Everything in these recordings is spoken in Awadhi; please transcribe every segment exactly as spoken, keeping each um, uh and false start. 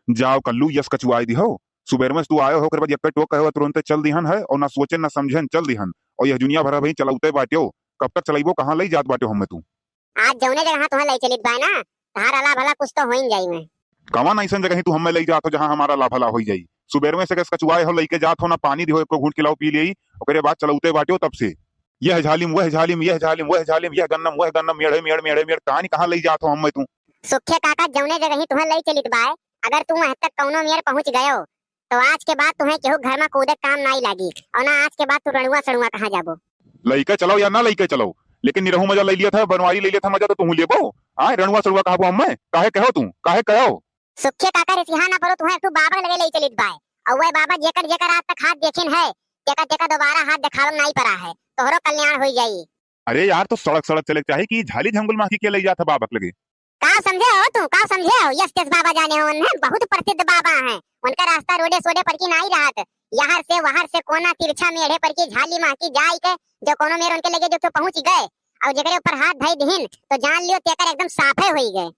जाओ कल्लू, यस कचुआई दिहो। सुबेर में तू आयो हो, ओकरे बाद यक्के टोक कहे हो, तुरंते चल दिहन है, और ना सोचेन ना समझेन, चल दिहन। और यह जुनिया भर भाई चलौते बाट्यो, कब तक चलैबो, कहाँ लई जात बाट्यो हमें तू? आज जौने जगह तुहें लई चलित बाय ना, तहार अला भला कुछ तो होइन जाई में। कवन ऐसन जगह तू हमें लई जात हो जहाँ हमारा अला भला होई जाई? सुबेर में से कस कचुआए हो, लइके जात हो, ना पानी दिहो, एको घूंट खिलाओ पी लेई, ओकरे बाद चलौते बाट्यो तब से। यह झालिम, वह झालिम, यह झालिम, वह झालिम, यह गन्नम, वह गन्नम, मेढ़े मेढ़, मेढ़े मेढ़, कहानी कहाँ लई जात हो हमें तू? सुखे काका, जौने जगह ही तुहें लई चलित बाय, अगर तू वहाँ तक कौनो मेर पहुँच गयो, तो आज के बाद तुहें केहू घर में कूदे काम नाई लागी, और ना आज के बाद तू रड़ुआ सड़ुआ कहाँ जाबो। लइके चलो या ना लइके चलो, लेकिन निरहू मजा लई लिया था, बनवारी लई लिया था मजा, तो तुहूँ लेबो? हाँ, रड़ुआ सड़ुआ कहबो हमें? काहे कहो तू? काहे कहो? सुखे काका, रिसिहा ना परो, तुहें एक ठो बाबा लगे लई चलित बाय। और वह बाबा जेकर जेकर आज तक हाथ देखिन है, तेकर तेकर दोबारा हाथ देखावे नाई परा है, तोहरो कल्याण होई जाई। अरे यार, तो सड़क सड़क चले के चाही कि झाली झंगुल माँ की के लई जात है बाबा के लगे? का समझे हो तू, का समझे हो? यस तेस बाबा जाने हो, उन्हें बहुत प्रसिद्ध बाबा हैं। उनका रास्ता रोडे सोडे पर की नाई रहत, यहाँ से वहाँ से कोना तिरछा मेढ़े पर की झाली माँ की जाई के, जो कोनो मेर उनके लगे जो तो पहुँच गए, और जेकरे ऊपर हाथ धई दिहिन, तो जान लियो तेकर एकदम साफे होई गए।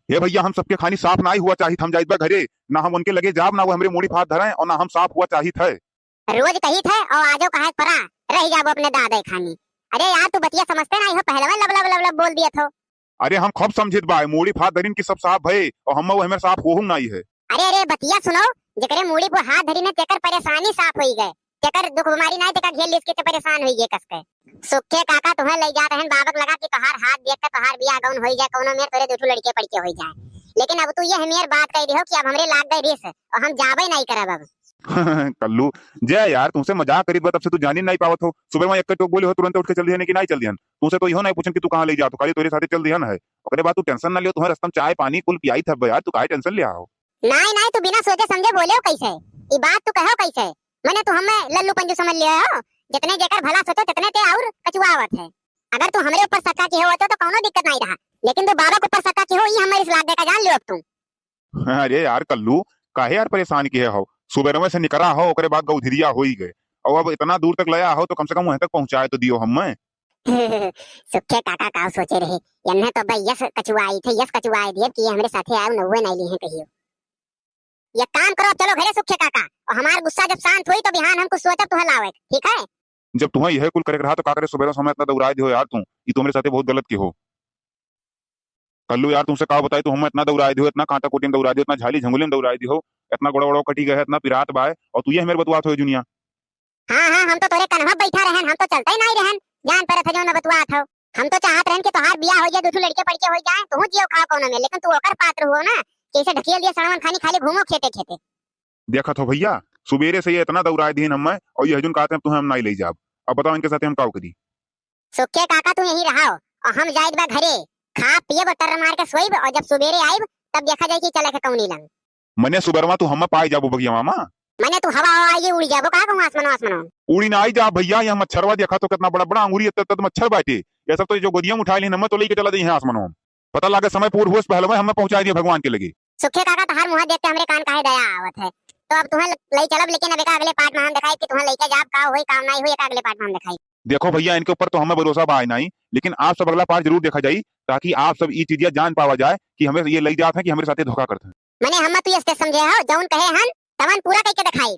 हे भैया, हम सबके खानी साफ नाई हुआ चाहित, हम जाइत बा घरे, ना हम उनके लगे जाब, ना वो हमरे मूड़ी फात धरें, और ना हम साफ हुआ चाहित है। रोज कहित है और आजो कहे परा, रह जाबो अपने दादा खानी। अरे यार, तू बतिया समझते नाई हो, पहलवा लब लब लब लब बोल दिया थो। अरे हम खूब समझित बा, मूड़ी फात धरिन की सब साफ भए, और हम वो हमें साफ होहू नाई है। अरे अरे, बतिया सुनो, जेकरे मूड़ी पर हाथ धरिन है, तेकर परेशानी साफ होई गए, तेकर दुख बीमारी नाई, तेकर घेर लिस के ते परेशान होई गए कस के। सुखे काका, तुहें लई जात रहन बाबक लगा कि तोहार हाथ देख के तोहार बियाह गौन होई जाए, कौनो मेर तोरे दू ठो लड़के पड़के होई जाए, लेकिन अब तू यह मेर बात कह दिहो कि अब हमरे लाग गए रिस और हम जाबे नाई करब अब। कल्लू, जय यार, तुमसे मजाक करीत बा, तब से तू जानी नाई पावत हो। सुबह वहाँ एक टोक बोले हो, तुरंत उठ के चल दिहन कि नाई चल दिहन। तुमसे तो इहो नाई पूछन कि तू कहाँ लई जात हो, खाली तोरे साथे चल दिहन है। ओकरे बाद तू टेंशन ना लियो, तुम्हें रस्तम चाय पानी कुल पियाई थब यार, तू काहे टेंशन ले आओ? नाई नाई, तू बिना सोचे समझे बोले हो कैसे? ई बात तू कहो कैसे? मने तू हमें लल्लू पंजू समझ लियो हो? जितने जेकर भला सोचो, तितने ते और कचुआवत है। अगर तू हमरे ऊपर शक्का किहे होतो तो कौनो दिक्कत नाई रहा, लेकिन तू बाबा के ऊपर शक्का किहो, ई हमारे इस लाग का जान लियो अब तू। अरे यार कल्लू, काहे यार परेशान किहे हो? सुबेरवे से निकरा हो, ओकरे बाद गौधिरिया होई गए, और अब इतना दूर तक लया हो तो कम से कम वहीं तक पहुँचाए तो दियो हमें। सुखे काका का सोचे रहे, यन्ने तो भाई यस कचुआई थे, यस कचुआई दिए कि ये हमरे साथे आए नौवे नाई ली हैं कहियो। ये काम करो, अब चलो घरे सुखे काका, और हमार गुस्सा जब शांत हुई तो बिहान हम कुछ सोचब तुहें लावे, ठीक है? जब तुहें यह कुल करे के रहा तो का करे सुबेरे समय इतना दौड़ाए दियो यार तू, ये तू हमरे साथे बहुत गलत किहो। कल्लू यार, तुमसे का बताई, तू हमें इतना दौड़ाए दियो, इतना कांटा कोटी में दौड़ाए दियो, इतना झाली झंगुली में दौड़ाए दियो, इतना गोड़ा वोड़ा कटी गया है, इतना पिरात बाय, और तू ये हमें बतुआत हो जुनिया। हाँ हाँ, हम तो तोरे कन्हवा बैठा रहन, हम तो चलते ही नाई रहन, जान पर था जो न बतुआत हो। हम तो चाहत रहन कि तोहार बियाह हो जाए, दू ठो लड़के पड़के हो जाए, तू जियो खाओ कौनो में, लेकिन तू ओकर पात्र हुओ ना, कि इसे ढकेल दिए सड़वन खानी खाली घूमो खेते खेते। देखत हो भैया, सुबेरे से ये इतना दौड़ाए दीन हमें, और ये हजुन कहते हैं तुम्हें हम नाई ले जाब। अब बताओ इनके साथे हम काव करी? सुखे काका तू यहीं रहो, और हम जाइत बा घरे, खा पियब और टर मार के सोइब, और जब सुबेरे आइब तब देखा जाए कि चले के कौनी लंग। मने सुबेरवा तू हमें पाए जाबो बगिया मामा? मने तू हवा हवा आइए उड़ी जाबो का कहूँ आसमानो आसमानो। उड़ी ना आई जा भैया, यह मच्छरवा देखा तो कितना बड़ा बड़ा अंगूरी इतना तद मच्छर बाटे, ये सब तो जो गोदिया में उठाए लेन हमें तो लेके चला जाइए आसमानो। पता लागे समय पूर हुए से पहले हमें पहुँचाए दिए भगवान के लगे। सुखे काका, तहार मुँह देख के हमरे कान काहे दया आवत है। तो अब तुहें लई चलब, लेकिन अब एका अगले part में हम दिखाई कि तुहें लइके जाब, का होई, का नाई होई, एका अगले part में हम दिखाई। देखो भैया, इनके ऊपर तो हमें भरोसा बा नाई, लेकिन आप सब अगला part जरूर देखा जाई, ताकि आप सब ई चीजिया जान पावा जाए कि हमें ये लई जात है कि हमरे साथे धोखा करत हैं। मने हमें तू ये समझे हो, जौन कहे हन, तवन पूरा करके दिखाई।